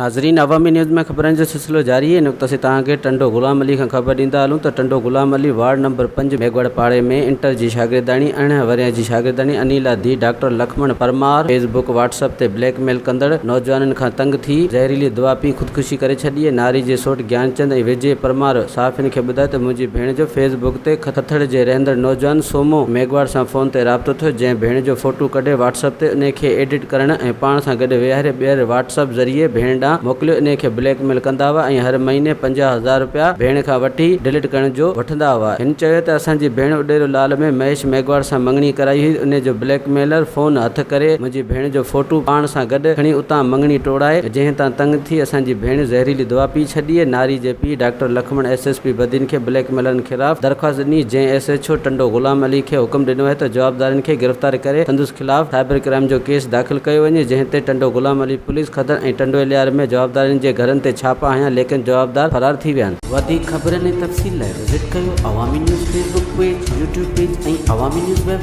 ناظرين عوامي نيوز ۾ خبرن جو سلسلو جاري آهي هن وقت اسين توهان کي ٽنڊو غلام علي کان خبر ڏيندا هلون ته ٽنڊو غلام علي وارڊ نمبر پنج ميگهوڙ پاڙي ۾ انٽر جي شاگردياڻي 18 ورهين جي شاگردياڻي انيلا ڌي doctor Lakhman Parmar Facebook WhatsApp تي بليڪ ميل ڪندڙ نوجوانن کان تنگ ٿي زهريلي دوا پي خودڪشي ڪري ڇڏي ناري جي سوٽ گيانچند ۽ وجي پرمار صحافين کي ٻڌايو ته منهنجي ڀيڻ جو فيس بڪ تي کٿڙ جي رهندڙ نوجوان سومو ميگهواڙ سان فون تي رابطو ٿيو جنهن ڀيڻ جو فوٽو ڪڍي واٽس اپ تي انهي کي ايڊٽ ڪرڻ ۽ پاڻ سان گڏ ويهاري ٻيهر واٽس اپ ذريعي ڀيڻ ڏانهن موڪليو انهي کي بليڪ ميل ڪندا هئا ۽ هر مهيني 50 هزار رپيا ڀيڻ کان وٺي ڊليٽ ڪرڻ جو وٺندا هئا هن چيو ته اسان جي ڀيڻ اڏيرو لال ۾ مهيش ميگهواڙ سان مڱڻي ڪرائي هئي انهي جو بليڪ ميلر فون هٿ ڪري منهنجي ڀيڻ جو فوٽو پاڻ سان گڏ کڻي اتان مڱڻي ٽوڙائي جنهن تان تنگ ٿي اسان جي ڀيڻ زهريلي دوا پي ڇڏي ناري جي پيء doctor Lakhman S S P Badin کي بليڪ ميلرن خلاف درخواست ڏني جنهن S H O Tando Ghulam Ali کي حڪم ڏنو آهي ته جوابدارن کي گرفتار ڪري سندس خلاف سائبر ڪرائم جو ڪيس داخل ڪيو وڃي جنهن تي ٽنڊو غلام علي پوليس خدر ۽ ٽنڊو الهيار ۾ جوابدارن جي گهرن تي ڇاپا هنيا ليڪن جوابدار فرار ٿي ويا آهن. وڌيڪ خبرن ۽ تفصيل لاء وزٽ ڪيو Awami news Facebook page, YouTube page ۽ Awami news web.